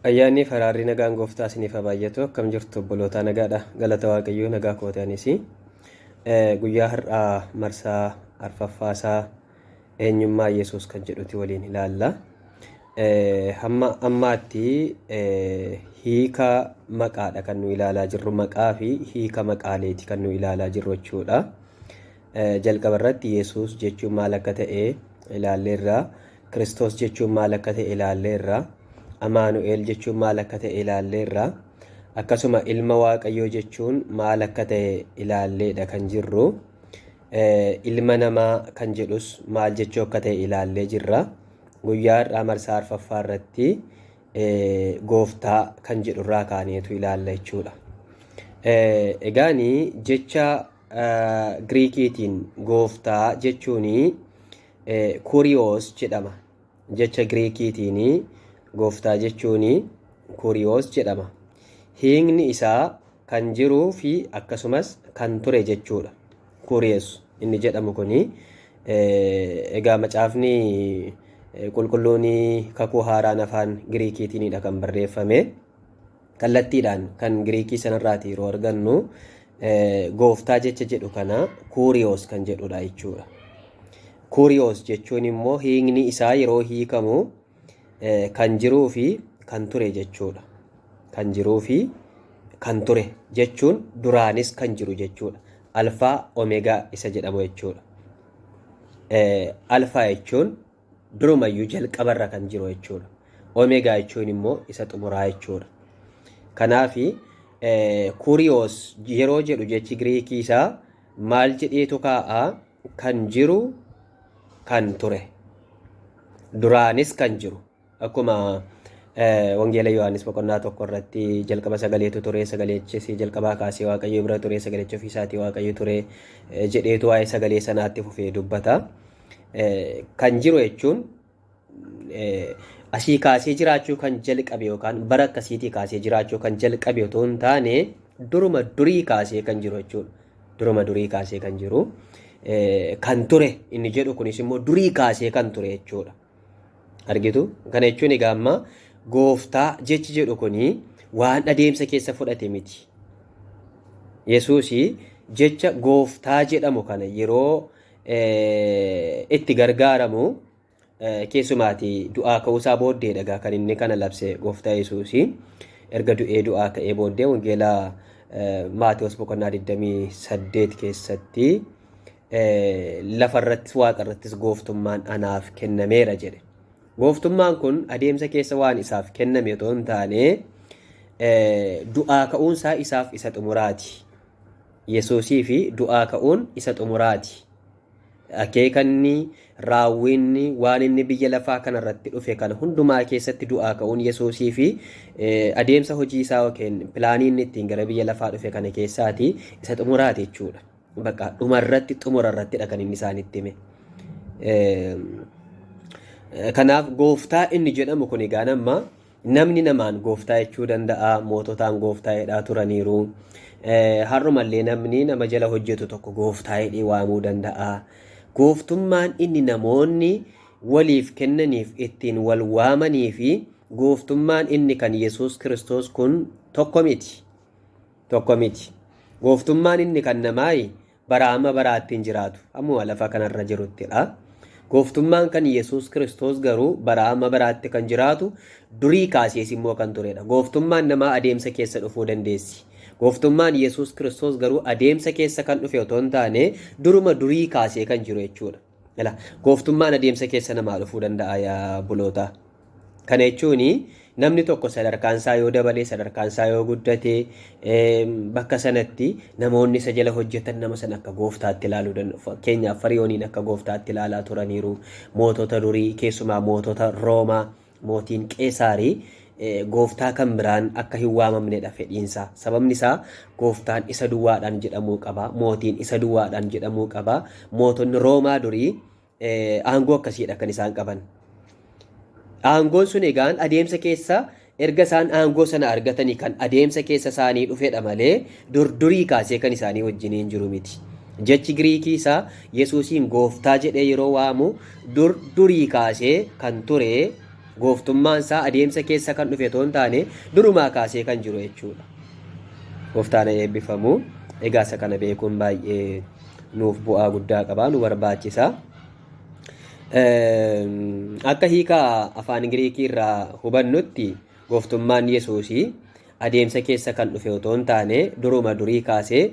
Ayyaanni fi araarri nagaan gooftaa isiniif haa baay'atu. Akkam jirtu obbolootaa nagaadha. Galata Waaqayyoo nagaa kooti anis. Guyyaa har'aa marsaa arfaffaasaa eenyummaa Yesuus kan jedhuti waliin ilaalla. Hamma ammaatti hiika maqaadha kan nu ilaalaa jirru maqaa fi hiika maqaaleeti kan nu ilaalaa jirru jechuudha. Jalqaba irratti Yesuus jechuun maal akka ta'e ilaalleerra. Kiristoos jechuun maal akka ta'e ilaalleerra. Amaanu'el jechuun maal akka ta'e ilaalleerra. Akkasuma ilma Waaqayyoo jechuun maal akka ta'e ilaalleedha kan jirru. Ilma namaa kan jedhus maal jechuu akka ta'e ilaallee jirra. Guyyaa har'aa marsaa arfaffaa irratti gooftaa kan jedhu irraa kaaneetu ilaalla jechuudha. Egaani jecha Giriikiitiin gooftaa jechuun kuriyoos jedhama. Jecha Giriikiitiin gooftaa jechuun kuriyoos jedhama. Hiikni isaa kan jiruu fi akkasumas kan ture jechuudha. Kuriyoos inni jedhamu kuni egaa macaafni qulqulluun kakuu haaraan afaan Giriikiitiinidha kan barreeffame. Kallattiidhaan kan Giriikii sanarraati yeroo argannu gooftaa jecha jedhu kana kuuriyoos kan jedhudha jechuudha. Kuuriyoos jechuun immoo hiikni isaa yeroo hiikamu kan jiruu fi kan ture jechuudha. Kan jiruu fi kan ture jechuun duraanis kan jiru jechuudha. Alfaa omeegaa isa jedhamu jechuudha. Alfaa jechuun durumayyuu jalqabarra kan jiru jechuudha. Omeegaa jechuun immoo isa xumuraa jechuudha. Kanaaf kuriyoos yeroo jedhu jechi Giriikii isaa maal jedheetu kaa'a kan jiru kan ture. Duraanis kan jiru. Akkuma Wangeela Yohaannis boqonnaa 1 irratti jalqaba sagaleetu ture, sagaleechis jalqabaa kaasee Waaqayyo bira ture, sagaleechi ofii isaatii Waaqayyo ture jedheetu waa'ee sagalee sanaatti fufee dubbata. Kan jiru jechuun asii kaasee jiraachuu kan jalqabe yookaan bara akkasiitii kaasee jiraachuu kan jalqabe otoo hin taane duruma durii kaasee kan jiru jechuudha. Duruma durii kaasee kan jiru. Kan ture inni jedhu kunis immoo durii kaasee kan ture jechuudha. Argitu? Kana jechuun egaa amma gooftaa jechi jedhu kuni waan adeemsa keessa fudhate miti. Yesuus jecha gooftaa jedhamu kana yeroo itti gargaaramu keessumaati du'aa ka'uusaa booddeedha egaa kan inni kana labse gooftaa Yesuus. Erga du'ee du'aa ka'ee booddee wangeela Maatewos boqonnaa 28 keessatti lafa irrattis waaqa irrattis gooftummaan anaaf kennameera jedhe. Gooftummaan kun adeemsa keessa waan isaaf kenname otoo hin taane du'aa ka'uunsaa isaaf isa xumuraati. Yesuusii fi du'aa ka'uun isa xumuraati. Akeekanni, raawwiinni, waan inni biyya lafaa kana irratti dhufe kana hundumaa keessatti du'aa ka'uun Yesuusii fi adeemsa hojii isaa yookiin pilaanii inni ittiin gara biyya lafaa dhufe kana keessaati isa xumuraati jechuudha. Bakka dhuma irratti xumura irrattidha kan inni isaanitti hime. Kanaaf gooftaa inni jedhamu kun egaa nama namni namaan gooftaa jechuu danda'a, moototaan gooftaa jedhaa turaniiru. Har'umallee namni nama jala hojjetu tokko gooftaa jedhee waamuu danda'a. Gooftummaan inni namoonni waliif kennaniif ittiin wal waamanii fi gooftummaan inni kan Yesuus Kiristoos kun tokko miti. Tokko miti. Gooftummaan inni kan namaayi baraa amma baraatti hin jiraatu. Ammuma lafa kanarra jiruttidha. Gooftummaan kan Yesuus Kiristoos garuu baraa amma baraatti kan jiraatu durii kaasees immoo kan turedha. Gooftummaan namaa adeemsa keessa dhufuu dandeessi. Gooftummaan Yesuus Kiristoos garuu adeemsa keessa kan dhufe otoo hin taane duruma durii kaasee kan jiru jechuudha. Ila gooftummaan adeemsa keessa namaa dhufuu danda'a yaa obboloota. Kana jechuun namni tokko sadarkaan isaa yoo dabale, sadarkaan isaa yoo guddate, bakka sanatti namoonni isa jala hojjetan nama sana akka gooftaatti ilaaluu danda'u. Fakkeenyaaf Fariyooniin akka gooftaatti ilaalaa turaniiru. Mootota durii keessumaa mootota Roomaa mootiin Qeesaarii gooftaa kan biraan akka hin waamamnedha fedhiinsaa. Sababni isaa gooftaan isa duwwaadhaan jedhamuu qaba. Mootiin isa duwwaadhaan jedhamuu qaba. Mootonni Roomaa durii aangoo akkasiidha kan isaan qaban. Aangoon sun egaan adeemsa keessa erga isaan aangoo sana argatanii kan adeemsa keessa isaanii dhufedha malee durdurii kaasee kan isaanii wajjiniin jiru miti. Jechi Giriikii isaa Yesuusiin gooftaa jedhee yeroo waamu dur durii kaasee kan ture Gooftummaan isaa adeemsa keessa kan dhufe otoo hin taane durumaa kaasee kan jiru jechuudha. Gooftaan haa eebbifamu. Egaa isa kana beekuun baay'ee nuuf bu'aa guddaa qaba, nu barbaachisa. Akka hiika afaan Giriikii irraa hubannutti gooftummaan Yesuusii adeemsa keessa kan dhufe otoo hin taane duruma durii kaasee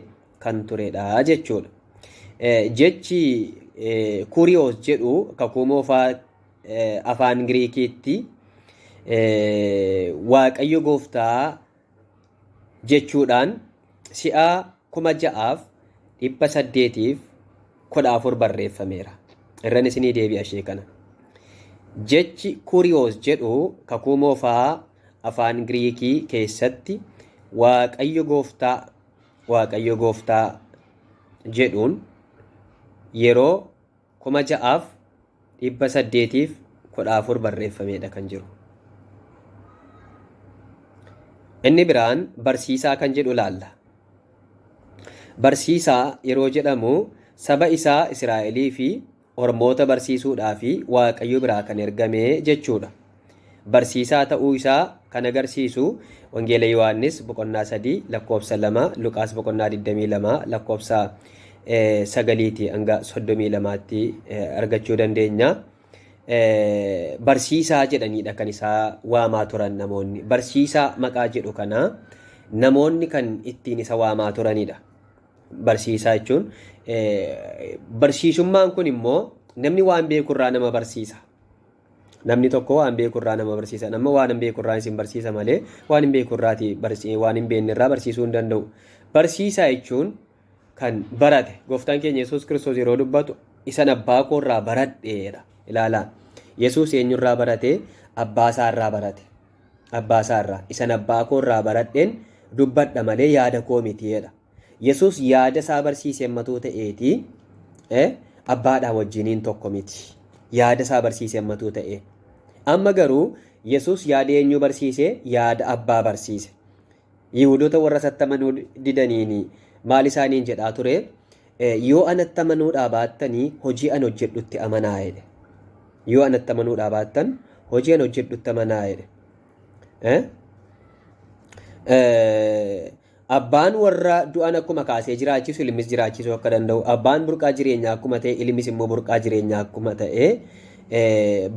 kan turedha jechuudha. Jechi kuriyoos jedhu kakuu moofaa afaan Giriikiitti Waaqayyo gooftaa jechuudhaan si'a 6814 barreeffameera. Irran isinii deebi'a ishee kana. Jechi kuriyoos jedhu kakuu moofaa afaan Giriikii keessatti Waaqayyo gooftaa Waaqayyo gooftaa jedhuun yeroo 6814 barreeffameedha kan jiru. Inni biraan barsiisaa kan jedhu laalla. Barsiisaa yeroo jedhamu saba isaa Israa'elii fi ormoota barsiisuudhaa fi Waaqayyo biraa kan ergame jechuudha. Barsiisaa ta'uu isaa kan agarsiisu Wangeela Yohaannis boqonnaa 3 lakkoofsa 2, Luqaas boqonnaa 22 lakkoofsa 9 hanga 32tti argachuu dandeenya. Barsiisaa jedhaniidha kan isaa waamaa turan namoonni. Barsiisaa maqaa jedhu kana namoonni kan ittiin isa waamaa turanidha. Barsiisaa jechuun barsiisummaan kun immoo namni waan beekurraa nama barsiisa. Namni tokko waan beeku irraa nama barsiisa. Nama waan hin beeku irraa isin barsiisa malee waan hin beeku irraati waan hin beekne irraa barsiisuu hin danda'u. Barsiisaa jechuun kan barate gooftaan keenya Yesuus Kiristoos yeroo dubbatu isan abbaa koo irraa baradheedha. Ilaalaa. Yesuus eenyurraa barate? Abbaa isaa irraa barate. Abbaa isaa irraa. Isan abbaa koo irraa baradheen dubbadha malee yaada koo miti jedha. Yesuus yaada isaa barsiise ammatuu ta'eeti abbaadhaa wajjiniin tokko miti. Yaada isaa barsiise ammatuu ta'e. Amma garuu Yesuus yaada eenyuu barsiise? Yaada abbaa barsiise. Yihudoota warra isatti amanuu didaniin maal isaaniin jedhaa ture? Yoo anatti amanuudhaa baattanii hojii an hojjedhutti amanaa jedhe. Yoo anatti amanuudhaa baattan hojii an hojjedhutti amanaa jedhe. Abbaan warra du'an akkuma kaasee jiraachisu ilmis jiraachisuu akka danda'u, abbaan burqaa jireenyaa akkuma ta'e ilmis immoo burqaa jireenyaa akkuma ta'e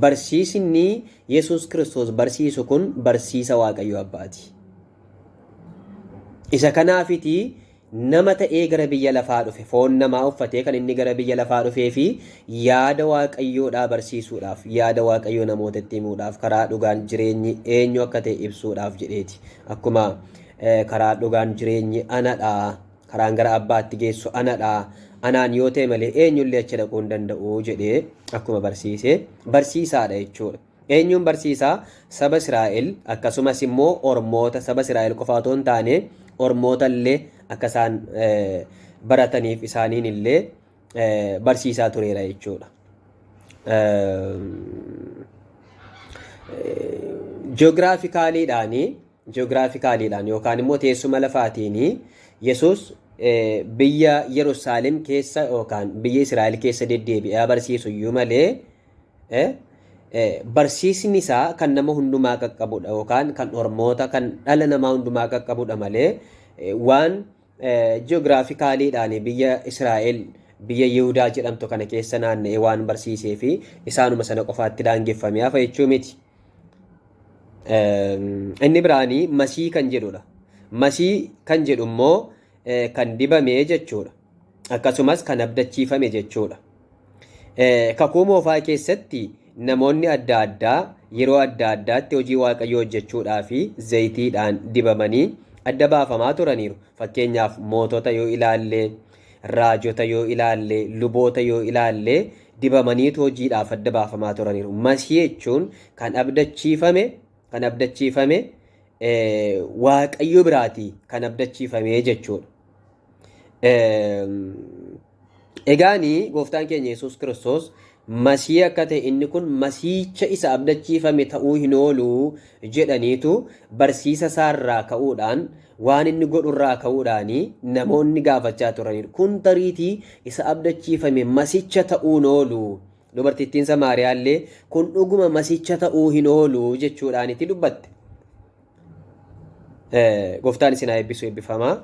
barsiisni Yesuus Kiristoos barsiisu kun barsiisa Waaqayyo Abbaati. Isa kanaafiti nama ta'ee gara biyya lafaa dhufe, foon namaa uffatee kan inni gara biyya lafaa dhufee fi yaada Waaqayyoodhaa barsiisuudhaaf, yaada Waaqayyoo namootatti himuudhaaf, karaa dhugaan jireenyi eenyu akka ta'e ibsuudhaaf jedheeti. Akkuma karaa dhugaan jireenyi anadha, karaan gara abbaatti geessu anadha, anaan yoo ta'e malee eenyullee achi dhaquu hin danda'u jedhee akkuma barsiise barsiisaadha jechuudha. Eenyuun barsiisaa? Saba Israa'el akkasumas immoo ormoota saba Israa'el qofa otoo hin taane ormoota illee akka isaan barataniif isaaniin illee barsiisaa tureera jechuudha. Ji'oogiraafikaaliidhaan ji'oogiraafikaaliidhaan yookaan immoo teessuma lafaatiin Yesuus biyya Yerusaalem keessa yookaan biyya Israa'el keessa deddeebi'aa barsiisu iyyuu malee barsiisni isaa kan nama hundumaa qaqqabudha yookaan kan ormoota kan dhala namaa hundumaa qaqqabudha malee waan ji'oogiraafikaaliidhaan biyya Israa'el biyya Yihudaa jedhamtu kana keessa naanna'ee waan barsiisee fi isaanuma sana qofaatti daangeffamee hafa jechuu miti. Inni biraanii masii kan jedhudha. Masii kan jedhu immoo kan dibame jechuudha. Akkasumas kan abdachiifame jechuudha. Kakuu moofaa keessatti namoonni adda addaa yeroo adda addaatti hojii Waaqayyoo hojjechuudhaa fi zayitiidhaan dibamanii adda baafamaa turaniiru. Fakkeenyaaf mootota yoo ilaalle, raajota yoo ilaalle, luboota yoo ilaalle dibamaniitu hojiidhaaf adda baafamaa turaniiru. Masii jechuun kan abdachiifame kan abdachiifame Waaqayyo biraatii kan abdachiifame jechuudha. Egaani gooftaan keenya Yesuus Kiristoos masii akka ta'e inni kun masiicha isa abdachiifame ta'uu hin oolu jedhaniitu barsiisa isaarraa ka'uudhaan waan inni godhurraa ka'uudhaan namoonni gaafachaa turaniiru. Kun tariitii isa abdachiifame masicha ta'uu hin oolu. Dubartittiin Samaariyaallee kun dhuguma masicha ta'uu hin oolu jechuudhaan itti dubbatte. Gooftaan isin haa eebbisu eebbifamaa.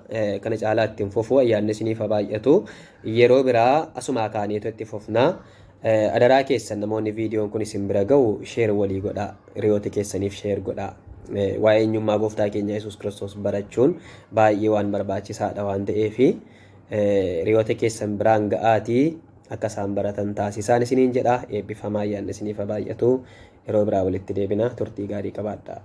Kana caalaa itti hin fufu ayyaanni isiniif haa baay'atu. Yeroo biraa asumaa kaaneetu itti fufna. Adaraa keessan namoonni viidiyoon kun isin bira ga'u share walii godhaa. Hiriyoota keessaniif share godhaa. Waa'ee eenyummaa gooftaa keenya Yesuus Kiristoos barachuun baay'ee waan barbaachisaadha waan ta'eef hiriyoota keessan biraan ga'aatii akka isaan baratan taasisaan isiniin jedha. Eebbifamaa ayyaanni isiniif haa baay'atu. Yeroo biraa walitti deebina turtii gaarii qabaadhaa.